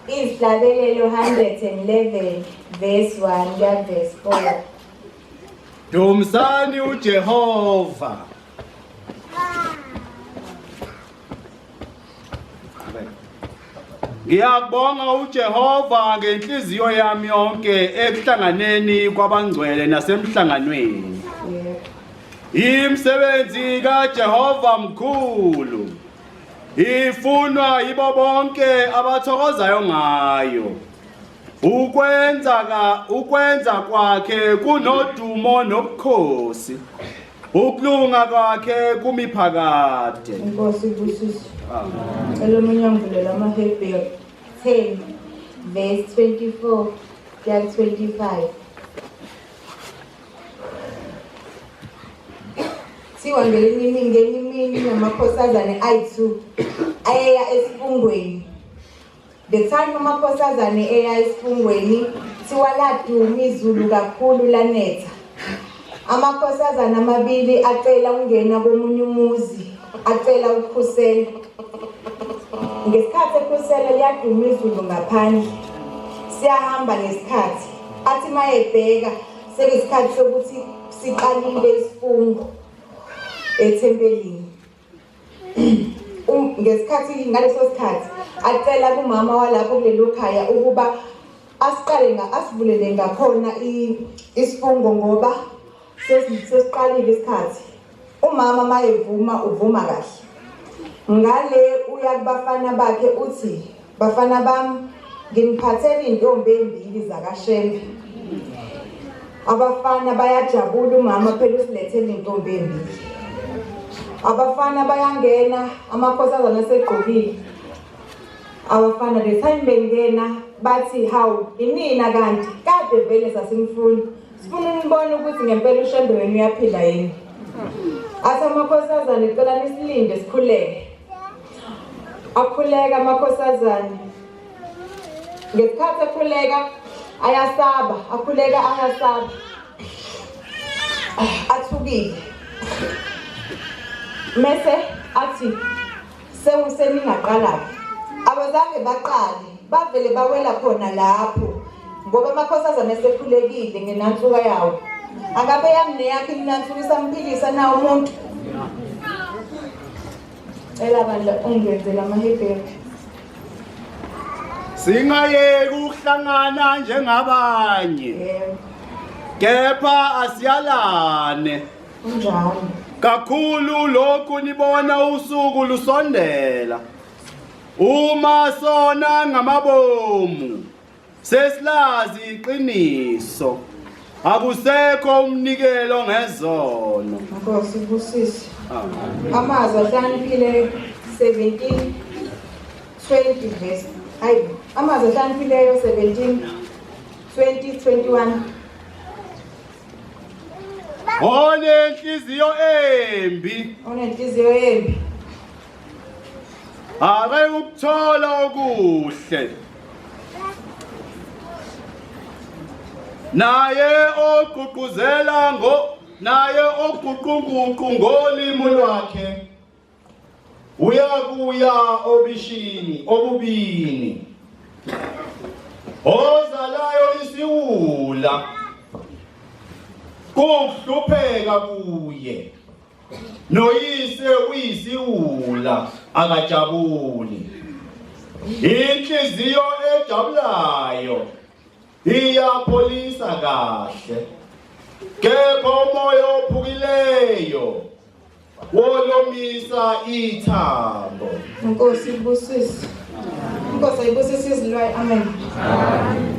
Izihlabelelo 111 verse 1 kuya verse 4. Dumisani uJehova. Ngiyabonga uJehova ngenhliziyo yami yonke ekuhlanganeni kwabangcwele nasemhlanganweni. Imisebenzi kaJehova mkhulu. Ifunwa yibo bonke abathokozayo ngayo. Ukwenza ka ukwenza kwakhe kunodumo nobukhosi. Ukulunga kwakhe kumi phakade. Inkosi ibusise. Cela omunye angivulela amaHebheru 10 verse 24 kuya 25. Kuthiwa ngelinye imini ngenye imini amakhosazane ayi-two ayeya esifungweni. The time amakhosazane eya esifungweni kuthiwa laduma izulu kakhulu lanetha. Amakhosazane amabili acela ukungena komunye umuzi, acela ukukhusela. Ngesikhathi ekhusela liyaduma izulu ngaphandle. Siyahamba ngesikhathi. Athi mayebheka sekuyisikhathi sokuthi siqalile isifungo ethempelini. Um, ngesikhathi ngaleso sikhathi acela kumama walapho kulelo khaya ukuba asiqale nga asivulele ngakhona isifungo ngoba sesiqalile isikhathi. Umama mayevuma uvuma kahle. Ngale uya kubafana bakhe uthi bafana bami nginiphathele intombi embili zakaShembe. Abafana bayajabula umama phela usilethele intombi embili. Abafana bayangena amakhosazana asegqokile. Abafana the time bengena bathi hawu inina kanti kade vele sasimfuna. Sifuna unibone ukuthi ngempela uShembe wenu uyaphila yini. Athi amakhosazane cela nisilinde sikhuleke. Akhuleka amakhosazane. Ngesikhathi ekhuleka ayasaba, akhuleka ayasaba. Athukile. Mese athi sewuseningaqalaphi. Abazange baqale, bavele bawela khona lapho ngoba amakhosazane esekhulekile ngenansuka yawo. Akabe yami neyakhe inansuka isamphilisa na umuntu? Cela bandla ungenzela amaHebheru. Singayeki ukuhlangana njengabanye. Yebo. Kepha asiyalane. Kunjalo. Kakhulu lokhu nibona usuku lusondela. Uma sona ngamabomu sesilazi iqiniso. Akusekho umnikelo ngezono. Nkosi ibusise. Amen. Amazwi ahlakaniphile 17 20 verse. Hayi, amazwi ahlakaniphileyo 17 20 21. Onenhliziyo embi. Onenhliziyo embi. Ake ukuthola okuhle. Naye ogqugquzela ngo naye oguqunguqu ngolimi lwakhe. Uyakuya obishini obubini. Ozalayo isiwula kuhlupheka kuye. Noyise uyisiwula akajabuli. Inhliziyo ejabulayo iyapholisa kahle. Kepha umoya ophukileyo Wolomisa ithambo. Inkosi ibusise. Inkosi ayibusise izilwane. Amen. Amen.